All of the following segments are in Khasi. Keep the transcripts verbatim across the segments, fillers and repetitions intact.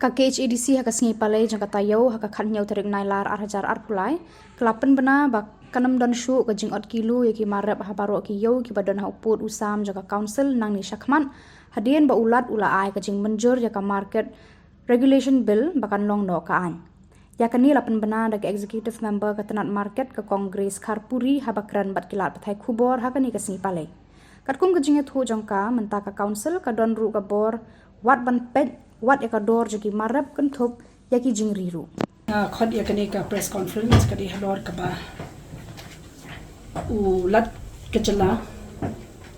Ka K H A D C ha ka sngi Palei jong ka taïew ha ka khathynñiew tarik Nailar ar hajar arphew lai ka la pynbna ba kan ym don shuh ka jingot kilo ïa ki mar rep ha baroh ki ïew kiba don ha u pud u sam jong ka Council nangne shakhmat, hadien ba u Lat u la ai ka jingmynjur ïa ka Market Regulation Bill ba kan long noh ka aiñ. Ïa kane la pynbna da ka Executive Member ka tnat Market ka Kong Grace Kharpuri haba kren bad ki lad pathai khubor ha kane ka sngi Palei. Katkum ka jingïathuh jong ka, mynta ka Council ka don ruh ka bor wat ban peit wat ïa ka dor jong ki mar rep kynthup ïa ki jingri ruh. Nga khot ïa kane ka press conference ka dei halor kaba u Lat ka jylla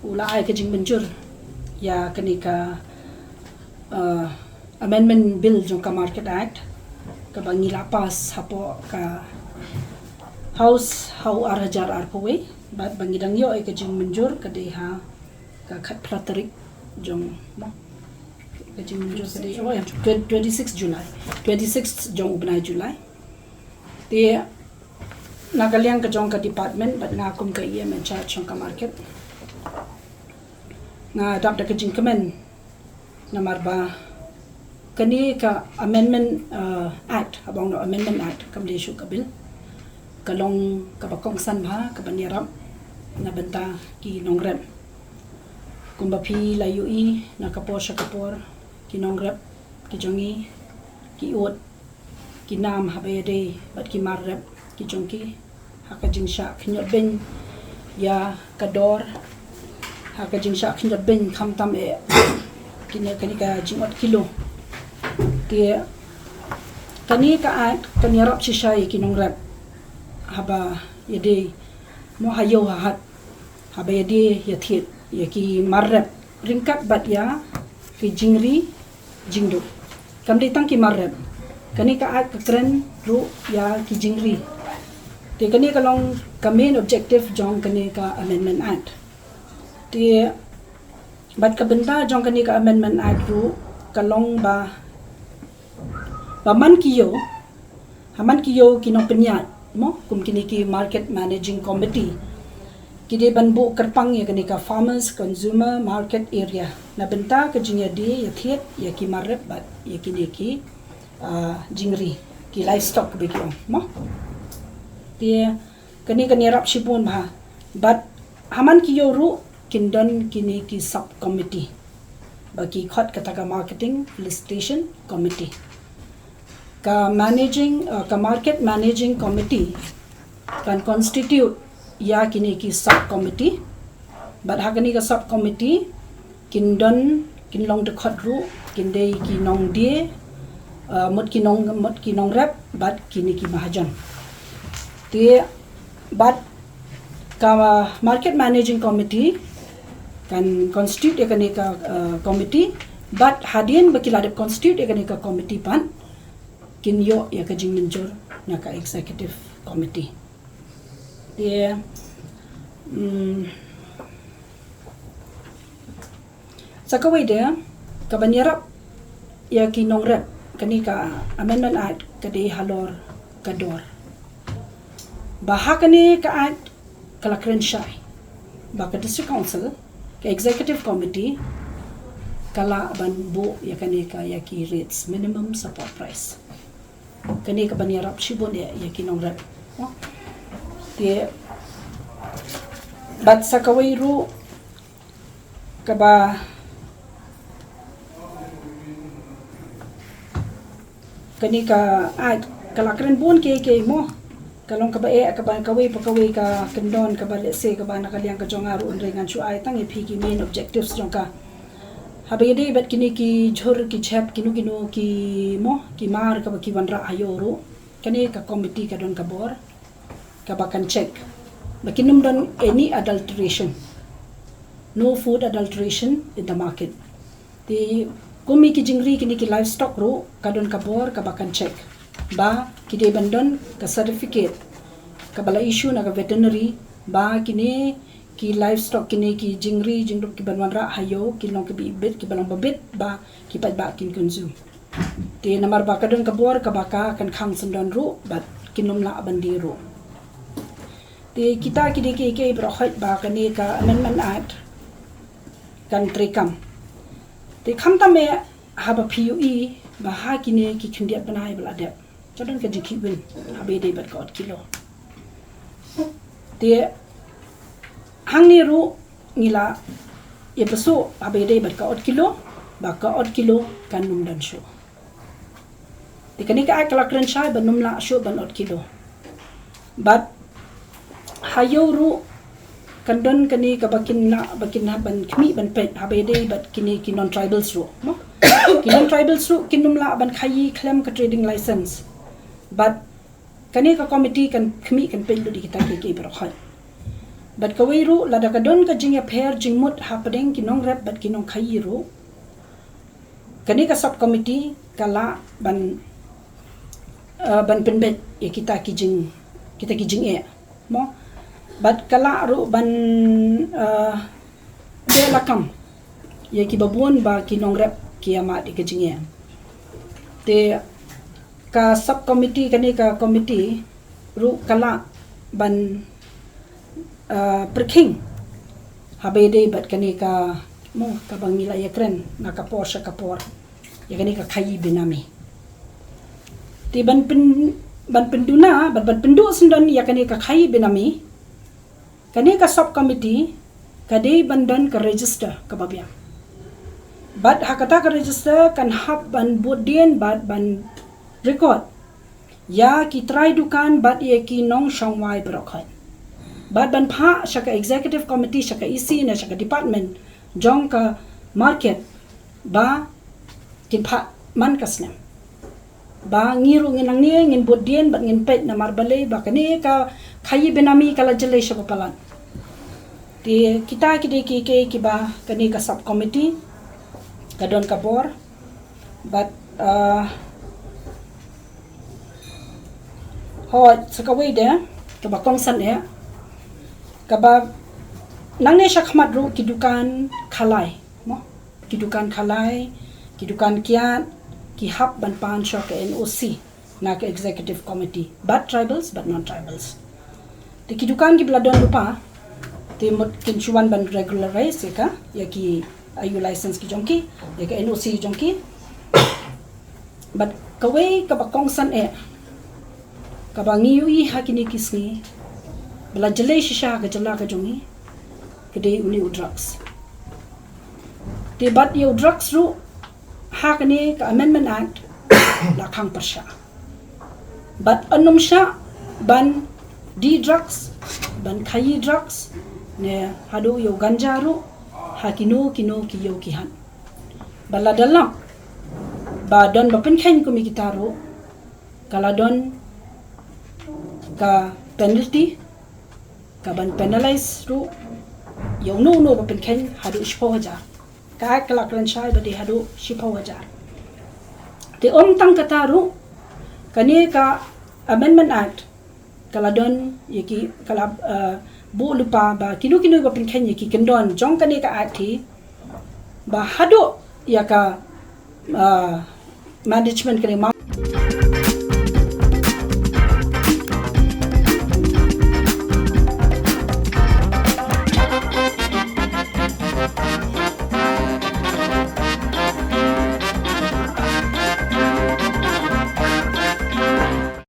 u la ai ka jingmynjur ïa kane ka, uh, amendment bill jong ka Market Act kaba ngi la pass hapoh ka House ha u ar hajar arphew wei, bad ba ngi dang ïoh ïa ka jingmynjur ka dei ha ka khatphra tarik jong, ka jingmynjur ka dei, oh, ïa, twenty-six July, twenty-six jong u bnai July. Te na ka liang ka jong ka department bad nga kum ka E M in charge jong ka market, nga dap da ka jingkmen namar ba kane ka amendment, uh, act, haba ong noh amendment act, kam dei shuh ka bill, ka long kaba kongsan bha, kaba ïarap na bynta ki nongrep. Kumba phi la ïohi na ka por sha ka por, ki nongrep ki jong ngi ki ud ki nam haba ïadei bad ki mar rep ki jong ki ha ka jingshah khynñiot beiñ ïa ka dor, ha ka jingshah khynñiot beiñ khamtam eh kine, kane ka jingot kilo. Te kane ka act kan ïarap shisha ïa ki nongrep haba ïadei mo ha ïew ha hat, haba ïadei ïathied ïa ki mar rep ryngkat bad ïa ki jingri jingduk. Kam dei tang ki mar rep, kane ka act ka kren ruh ïa ki jingri. Te kane ka long ka main objective jong kane ka amendment act. Te bad ka bynta jong kane ka amendment act ruh ka long ba, ba man ki ïew, ha man ki ïew ki nongpynïaid mo, kum kine ki Market Managing Committee, ki dei ban buh kyrpang ïa kane ka Farmers Consumer Market Area na bynta ka jingïadei ïathied ïa ki mar rep bad ïa kine ki, ah, jingri, ki livestock ba ki ong mo. Te kane kan ïarap shibun bha. Bad ha man ki ïew ruh kin don kine ki sub committee ba ki khot kata ka Marketing Felicitation Committee. Ka managing, uh, ka Market Managing Committee kan constitute ïa kine ki sub committee. Bad ha kine ki sub committee kin don, kin long dkhot ruh, kin dei ki nongdie, uh, mut ki nong, mut ki nongrep bad kine ki mahajon. Te bad ka Market Managing Committee kan constitute ïa kane ka, uh, committee, bad hadien ba ki la dep constitute ïa kane ka committee pat kin ïoh ïa ka jingmynjur na ka Executive Committee. Te, mm, sa kawei de, kaban ïarap ïa ki nongrep, kane ka Amendment Act ka dei halor ka dor. Ba ha kane ka Act ka la kren shai ba ka District Council, ka Executive Committee, ka lah ban buh ïa kane ka, ïa ki rates, minimum support price. Kane kaban ïarap shibun ïa, ïa ki nongrep. Te bad sa kawei ruh kaba kane ka, ah, ka la kren bun kiei kiei mo. Ka long kaba eh, kaba kawei pa kawei ka kyndon kaba lehse kaba na ka liang ka jong nga ruh hynrei ngan shu ai tang ïa phi ki main objectives jong ka. Haba ïadei bad kine ki jhur ki jhep kino kino ki mo, ki mar kaba ki wanrah ha ïew ruh, kane ka committee ka don ka bor kaba kan check ba kin ym don any adulteration, no food adulteration in the market. Te kum ïa ki jingri kine ki livestock ruh ka don ka bor kaba kan check ba ki dei ban don ka certificate kaba la issue na ka veterinary ba kine ki livestock, kine ki jingri jingduk kiban wanrah ha ïew kin long kiba bit, kiba long ba bit ba ki paidbah kin consume. Te namar ba ka don ka bor kaba ka kan khang syndon ruh bad kin ym lah ban die ruh. Te kita ki dei kiei kiei baroh hoi ba kane ka Amendment Act kan treikam. Te khamtam eh haba phi ïohi ba ha kine ki khyndiat bnai ba la dep, ka don ka jingkhih win haba ïadei bad ka ot kilo. Te hangne ruh ngi la ïa pyrshah haba ïadei bad ka ot kilo, ba ka ot kilo kan ym don shuh. Te kane ka Act ka la kren shai ban ym lah shuh ban ot kilo. Bad ha ïew ruh kan don kane kaba kin lah, ba kin hap ban khmih ban peit haba ïadei bad kine ki non-tribals ruh, mo? Ki non-tribals ruh kin ym lah ban khaïi khlem ka trading license. Bad kane ka committee kan khmih kan peit lut ïa kita kiei kiei baroh khoit. Bad kawei ruh, lada ka don ka jingïapher jingmut hapdeng ki nongrep bad ki nongkhaïi ruh, kane ka sub committee ka lah ban, eh, ban pynbeit ïa kita ki jing, kita ki jingeh, mo? Bad ka lah ruh ban, eh, beh lakam ïa kiba bun ba ki nongrep ki ïamad ïa ka jingeh. Te ka sub committee, kane ka committee ruh ka lah ban, eh, pyrkhing haba ïadei bad kane ka, mo, kaba ngi la ïakren na ka por sha ka por, ïa kane ka khaïi benami. Te ban pyn, ban pynduna, ban, ban pynduh syndon ïa kane ka khaïi benami, kane ka sub committee ka dei ban don ka register kaba biang. Bad ha kata ka register kan hap ban bud dien bad ban record ïa ki trai dukan bad ïa ki nongshong wai baroh khoit. Bad ban phah sha ka executive committee, sha ka E C ne sha ka department jong ka market ba kin phah man ka snem. Ba ngi ruh ngin nangne ngin bud dien bad ngin peit namar balei ba kane ka khaïi benami ka la jlei sha ba palat. Te kita ki dei kiei kiei kiba kane ka sub committee ka don ka bor. Bad, ah, hooid, sa kawei de kaba kongsan eh, kaba nangne shakhmat ruh ki dukan khalai, mo? Ki dukan khalai, ki dukan kiad ki hap ban pan sha ka N O C na ka executive committee, bad tribals bad non-tribals. Te ki dukan kiba la don lypa, te mut kin shu wan ban regularize ïa ka, ïa ki, ah, ïa u license ki jong ki, ïa ka N O C jong ki. Bad kawei kaba kongsan eh, kaba ngi ïohi ha kine ki sngi ba la jlei shisha ha ka jylla ka jong ngi, ka dei une u drugs. Te bad ïa u drugs ruh, ha kane ka Amendment Act la khang pyrshah. Bad yn ym shah ban die drugs, ban khaïi drugs, ne haduh ïa u ganja ruh ha kino kino ki ïew ki hat. Bad lada lap ba don ba pynkheiñ kum ïa kita ruh, ka la don ka penalty, ka ban penalize ruh ïa uno uno ba pynkheiñ haduh shiphew hajar. Ka Act ka la kren shai ba dei haduh shiphew hajar. Te ym tang kata ruh, kane ka Amendment Act ka la don ïa ki, ka la, eh, buh lypa ba kino kino ba pynkheiñ ïa ki kyndon jong kane ka Act hi, ba haduh ïa ka, eh, management kane